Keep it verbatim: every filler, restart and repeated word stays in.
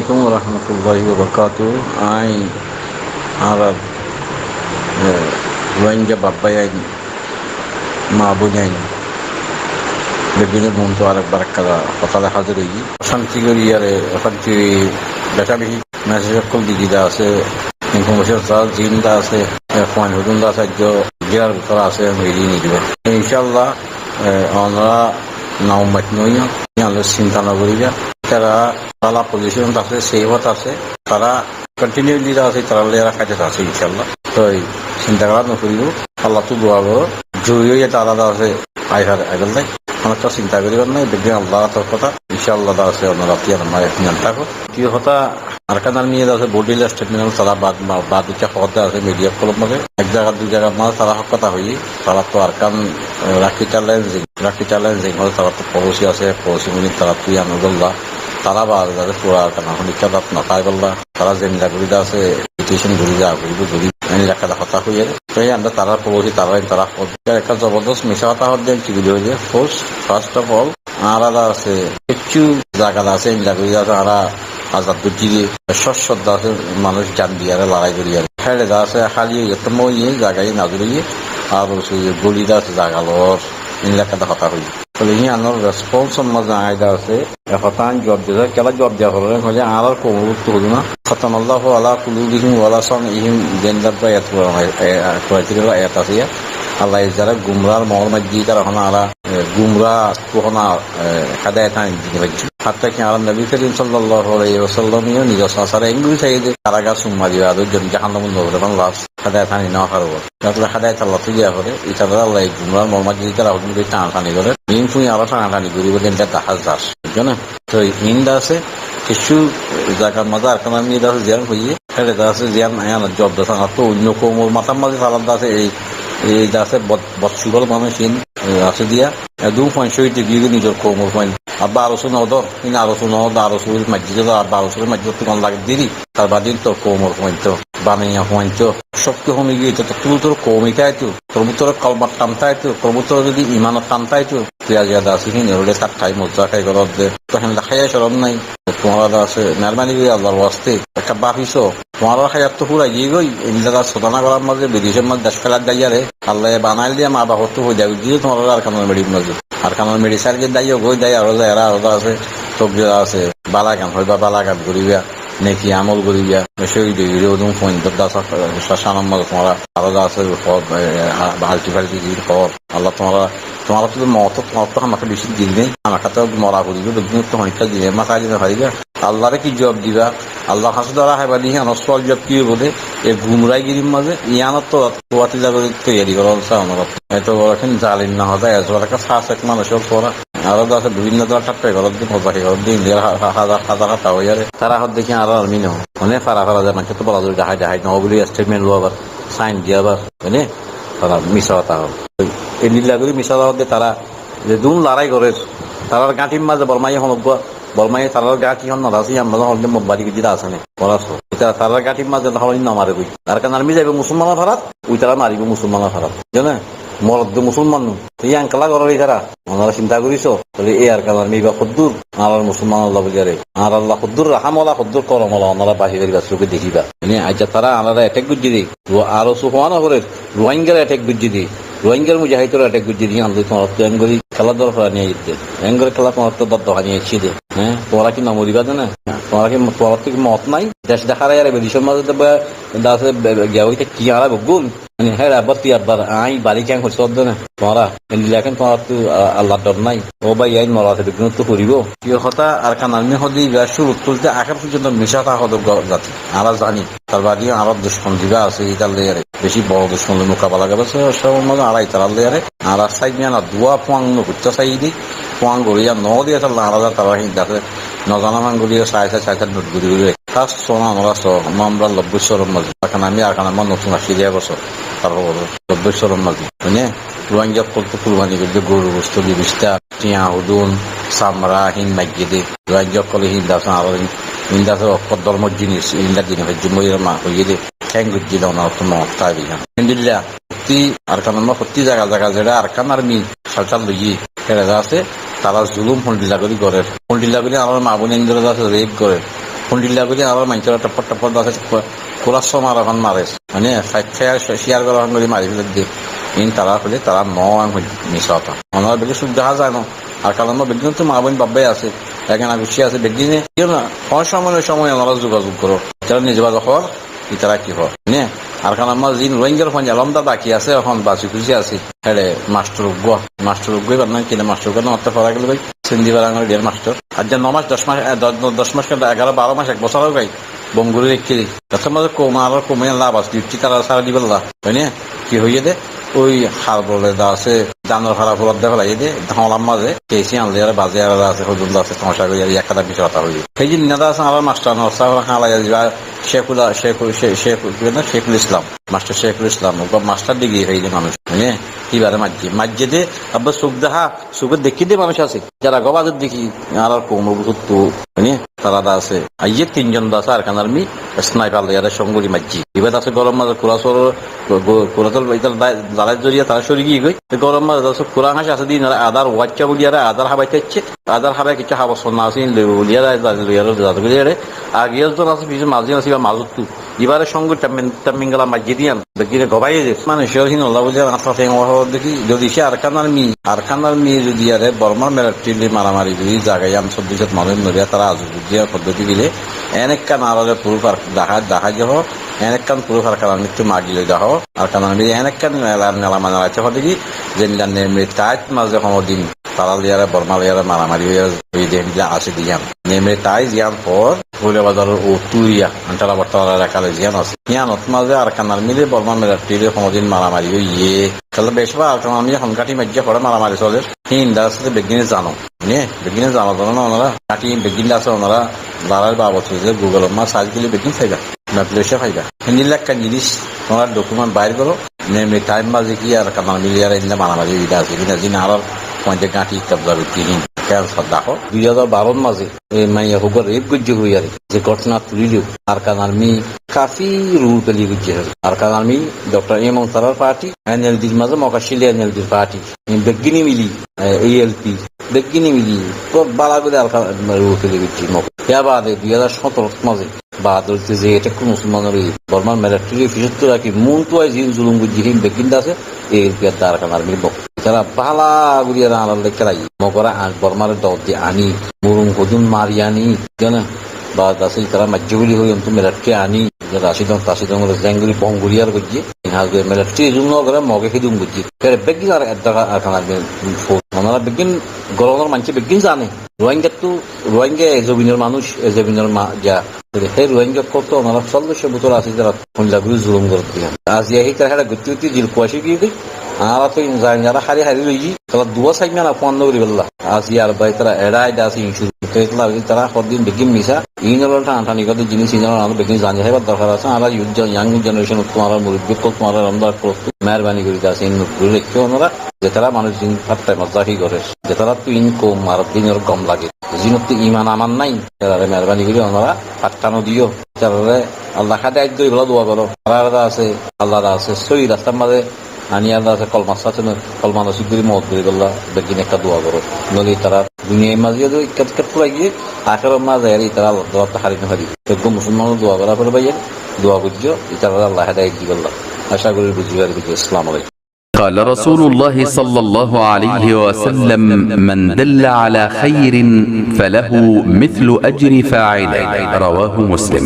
Assalamu alaikum warahmatullahi wabarakatuh. Añí añárar, e, Rohingya baf bái ain, maa boin ain, beggúnor muúntu arekbar ekkán hotá loi házir óiyi. Ocánti gorí, añáre ocánti beca beci message ókkol di dá asé, information zar zinda asé, e, fuain hodún dá asé, zo jelar bútore asé, meri nidiba. Incállah, e, onora na ummit no óiyo, yían loi sinta no goríba. Tará bála position ot asé, safe ot asé, tará continuously dá asé, tará loi añára faidát asé, incállah. Toi sinta gorá no foribó, Allahttu dua goró, zori óiye tará dá asé, aifare aibálla. Onora sinta goríbar nai, beggún Allahr torfóttu, incállah dá asé, onora tiyar mare finan táko. Ki hotá, Arakan Army ye dá asé, body statement tará baad, baad diya hotá asé, media ókkolor maze, ek zaga dui zagar maze tará hotá hoiye, tará to Arakan, e, Rakhi Challenge, Rakhi Challenge, hotá tará to policy asé, policy mujib tará to yían golla, tará baade dá asé, pura Arakan Army ye dá asé, no faibolla, tará zendilla gorí dá asé, petition gorí dá, gorí, gorí, en elaka dá hotá hoiye. Toi yían dá tará policy, tará, tará hotá, ekká zobordos misá hotá hoiye, ki buli hoiye, first, first of all, añára dá asé, kessú zaga dá asé, endilla gorí dá asé, añára azad goijjí de, cót cót dá asé, manúic jan diyaré, lorai goríyaré. Héçe dá asé, háli óiye, tomó óiye, zaga yí nazil óiye, ar óiye goli dá asé, zaga lor, endilla ekkán hotá hoiye. Tóile yíanor response or maze añí dá asé, e hotá añí zuab diyé, kiyólla zuab diya foribó, hoilé añárar koumor bútottu hoilé na, "Khatamallahu ala kulubihim wa ala sam'ihim", zendilla ayat Kuran, e, e, Kuran Córif or ayat asé, Allah ye zará gumrar moór maijjé, tará ehón añára e, gumra, tuhóna, e, hedayet aní dito faijjé. Hatta ki añárar Nobi Korim sallallahu alaihi wasallam yó nizor sasare engori saiyé de, tará gá summa diba, dóijjon jahannamot no fore, ban las, hedayet aní no faribo. Asole hedayet Allattú diya fore, itarare Allah ye gumrar moór maijjé itará hodún gori tana tani gore. Din fúi aró tana tani goribo de, endilla dahá zar. Buzó né? Toi endilla asé, kessú zagar maze Arakan Army ye dá asé ziyán hoiye, héçe dá asé ziyán, yíanor zuab dá asé, añárattú oinno koumor matár maze falan dá asé, ei, ei dá asé bot-, botsukol manúic in, e, asé diya, e, dui fuain cóhid ói giyói nizor koumor fuain. Abba ARSO no dór, in ARSO no dór, ARSO maijjé dór, abba ARSO maijjé dór, tuáñr lage deri, tar bade in tor koumor fuain to, banaiya fuain to, cokti homi giyói, tor, tor, tor koum ita aito, tor bútore kolmar tan táito, tor bútore zodi imanor tan táito, tui aijja dá asé hín, ore tar thaim mozza khai goró de, to héndilla háiya corom nai, tuáñra dá asé, meherbani gorí Allar waste, ekka báfi so, tuáñrar háyat to fúrai giyói, endilla sodana gorár maze, bidecor maze, dec félai daiyaré, Allah ye banail diya, maa bafottú foida goijjé de, tuáñrare Arkanor meçir maze. Arkanor meçi sári de daiyo goi, dai aró zai, aró dá asé, tokdir asé, bála kam hoiba, bála kam goriba, neki amol goriba, cóhid ói giyói odún fuain dór dá asé, cánor maze tuáñra, aró dá asé, hor, e, e, a, alti falti zir hor. Allah tuáñra, tuáñrattú mot, tuáñrattú hámaká beci din nai, hámaká to mora foribo, beggúnottú honikka din nai, masa di no fariba. Allaré ki zuab diba? Allar hañsé dóra háiba de, híanor sual zuab ki óibo de? E gumrahigirir maze, yíanottú tuáti zagori toiyari gorón sa onorá. Eto boro ekkán zalim no hoó de, eto boro ekkán fasek manúic ókkol tuáñra. Aró dá asé bibinno dóra thappá goró de, mozaki goró de, Indiar ha-, ha-, házar, házar hotá hoiyaré. Tará hoó de ki añárar army no. Mane fara fara de manúic to bola dóri dahái dahái no buli statement lo abar, sign diya abar. Mane tará misá hotá hoó. Endilla gorí misá hotá hoó de tará Zedún lorai gorér, tarár gáñthir mazé Bormaye honó uggúa, Bormaye tarár gáñthi hon no asé, yían mazé honó uggúa mobbari goijjé de asé né, hoó asé. Ítara tarár gáñthir mazé no hoó no mare goi. Arakan Army zaibo Musolmanor farat, uitará maribo Musolmanor farat. Zane? Morot de Musolman no. Te yían kiyólla gorér ítara? Onora sinta gorí so. Tóile ei Arakan Army ibá hoddúr, añárar Musolmanolla buliyaré. Añáralla hoddúr raham ola, hoddúr korom ola, onora báfi fariba, suke dekiba. Mane aijja tará añárare attack goijjé de. Ua aró su hoó no forer, Ruáingar attack goijjé de, Ruáingar mujahidor attack goijjé de, yían loi tuáñrattú engori kiyólla dor fora niye aiyér de, engori kiyólla tuáñrattú dor dor niye aiyér de, hé? Tuáñra ki no moriba de na? Tuáñra ki, tuáñrattú ki mot nai? Dec dahái yáre bidecor mazé de ba, dase be-, be-, giya óite ki añára beggún? Mane héra batti abbar añí bari keng hoiccé de na? Tuáñra, endilla ekkán tuáñrattú, a-, Allar dor nai? Ó bái, ain mora asé, beggúnottú foribo. Ki hotá, Arakan Army hoó de ibá cúrut tólite ahér foijjonto misá hotá hoó de go-, zati. Añára zani. Tar bade añárar ducmon zibá asé, ítar loi aré beci boro ducmon loi mukabela gorer, se somot añára ítarar loi aré, añára sai miyana dua fuañ no goittó sai de, fuañ gorí ar no de, ítalla añára za tará hín dase, no zana fuañ gorí sai sai sai sai not gorí gorí. Khas sona añára so, Mamra lobboi soror mazé, Arakan Army, Arakan Army notun asé de bosor, tarfore lobboi soror mazé. Mane, Ruáinga ókkol to kurbani gorí de, goru gosto, bibista, Tiañ hodún, samra, hín maijjé de. Ruáinga ókkole hín dase, añárar hín, hín dase ókkol dormor jinis, hín dase dine faijjé, moi ma hoiyé de. Keng goijjé de, onorattú mot táibo híyan. Endilla, fottí Arakanor, fottí zaga zaga zeçé Arakan Army shelter loiyé, héçe dase, tará zulum hondilla gorí gorér. Hondilla gorí añárar ma boin endilla dase rape gorér. Fundilla gorí añárar maincóre toppor toppor dase ku-, kulasó mara hon mare. Mane, fai-, fai-, share gora hon gorí mari félai de. In tará hoile tará no, an hoile misá hotá. Onora begi suk dahá zano. Ar karon begi tu ma boin bab bái asé. Egana guccí asé begi ne. Kiyó na, hon somoi na somoi onora zugazug goro. Tará nize baze hor. Itará ki hoó? Ne, Arkanor mazé zin Rohingyar fuain elómdar baki asé, ehón basi kusi asé. Héçe mastor uggúa, mastor uggúa ibar nam ki ne, mastor uggúa nam atta fora gelo bái, Sindibara añárar diyar mastor. Aijja no mac, doc mac, e, do-, do-, doc mac kene, egaro baró mac, ek bosór ói giyé, bonguri raikké de. Tattú mazé koum, añárar koum iyan labas diutti tará sára dibálla. Ói ne? Ki hoiyé de? Ói harbole de asé, danor fara furat de félaiye de, holar mazé, kesi anle ar baze ar asé, hojum de asé, tomacá gorí ar ekka dam bicí hotá hoiyé. Hei din neda asé, añárar mastor Anwar sáb hálaiya ziba, Sheikhul, Sheikhul, She-, Sheikhul, ki nam? Sheikhul Islam. Mastor Sheikhul Islam, uggúa mastor digiri hei de manúic. Mane, ibare maijje, maijje de, abba suk dahá, suke dekí de manúic asé. Zara gobazor dekí, añárar koumor bútottu, mane, tará de asé. Aijje tin zon de asé Arkan Army, sniper loiyaré cóngori maijje. Iba de asé gorór mazé kura sór, go-, go-, kura tor, itar da-, dalai zoriya tará córi giyé goi. E gorór mazé de asé kura háñc asé de inaré adar waicca buliyaré adar hábai taiccé. Adar hábai kessú hábor sonna asé, in loibo buliyaré, zari loiyaré, zari buliyaré. Age ekzon asé, fice mazé asé, iba mazottu. Ibare cóngori tammin-, tammingala maijje de yián. Beggíne gobáiye de. Manúic ór hínolla buli añár sáte añár hóbor dekí, zodi icá Arkan Army, Arkan Army zodi iyáre Bormar military loi maramari gorí zaga iyan sóddicót manúic moriya tará azu buddí ar foddoti bile, en ekkán añáráre proof ar dahá, dahá de hoó, en ekkán proof Arkan Army ttú magi loi dahó, Arkan Army en ekkán nela, nela mane raikké hoó dekí, zendilla Nimri Tait mazé honodin Tará loiyaré, Bormá loiyaré maramari óiye, óiye de endilla asé de yián. Nimri Tait yián hoór, Hoila Bazaror uttú eriya, Antara Bortala elaka loi yián asé. Yiánot mazé Arkan Army loi Bormar military loi honodin maramari óiye. Tóile beci bák Arkan Army hon gáñthi maijjé, hoçé maramari soler. Hín de asé de beggíne zano. Ne, beggíne zano, zano na onora? Gáñthi beggín de asé onora, larair babot hoile Google ot mazé search goille beggín faiba. Map loi faiba. Héndilla ekkán jinis, tuáñra document bair goró, Nimri Tait mazé ki Arkan Army loi endilla maramari óiye de asé ki na, zin añárar fuainde gáñthi kobza goijjé hín. Kiyólla dahó, dui házar baró mazé, e maiya uggwá rape goijjé hoiyaré, ze gótona tuliló, Arkan Army kafi role play goijjé hoiyaré. Arkan Army, Doctor Imong tarar party, N L D r mazé Mog accíl, N L D r party. E beggíne mili, e, A L P, beggíne mili, bóut bála gorí Arkan Army role play goijjé Mog. Yar bade dui házar sóñtoro mazé, Bahadur te ze etekku musolmanore Bormar military fisottu raki muúntu ai zin zulum goijjé hín beggín de asé, e A L P ar de Arkan Army r bok. Tará bála gorí ar añárar loi kelaiyé. Mogore ar Bormare dor di aní, murung hodún mari aní, zane? Ba de asé tará maijjé buli hoi ontu military aní, ze Rashidong Tashidong ore zengori bongori ar goijjé. Haz gorí military zun no gore, Moge hidung goijjé. Tere beggín ar edda Arkan Army r fo-, onora beggín goronor maincé beggín zane. Rohingya ttu, Rohingya e zobinor manúic, e zobinor ma-, ja. Tóile hé Rohingya ókkol tó onora sollic bosór asé, tará hoilla gorí zulum gorér de. Aijja hé tará héçe goitte goitte dil kuwaci giyé de. Añára tó in zani añára hári hári roiyí. Kala duwa saimana fuan no goríballa. Aijja ar bái tará eçé aide asé inshur. Tóile tará hoddin beggín misá. Inor loi tana tani gorér de jinis inor loi añára beggín zani háibar dorkar asé. Añára youth gen-, young generation tuáñra murubbi ókkol tuáñra ramdar ókkol meherbani gorí de asé in nokkuri raikko onora. Zetará manúic zin fatta mazaki gorér. Zetará ttu in koum ar dinor gom lage. Zinottu iman aman nái, tarare meherbani gorí onora fatta no diyó. Tarare Allah hádayat goríbolla dua goró. Tarare de asé, Allah de asé, sóhi rastar mazé aniyar de asé, kolmar sáte no, kolma nosib gorí moot goríbolla beggín ekká dua goró. Noile tará duniyai mazé de ikkat ikkat furai giyé, ahérat mazé ar itará Allah duwat hári no hári. Beggún musolmanor dua gorá fore báiyain, dua goijjó, itarare Allah hádayat dibolla. Acá gorí buzí faribá. Assalamu alaikum. قال رسول الله صلى الله عليه وسلم: من دل على خير فله مثل أجر فاعله. رواه مسلم.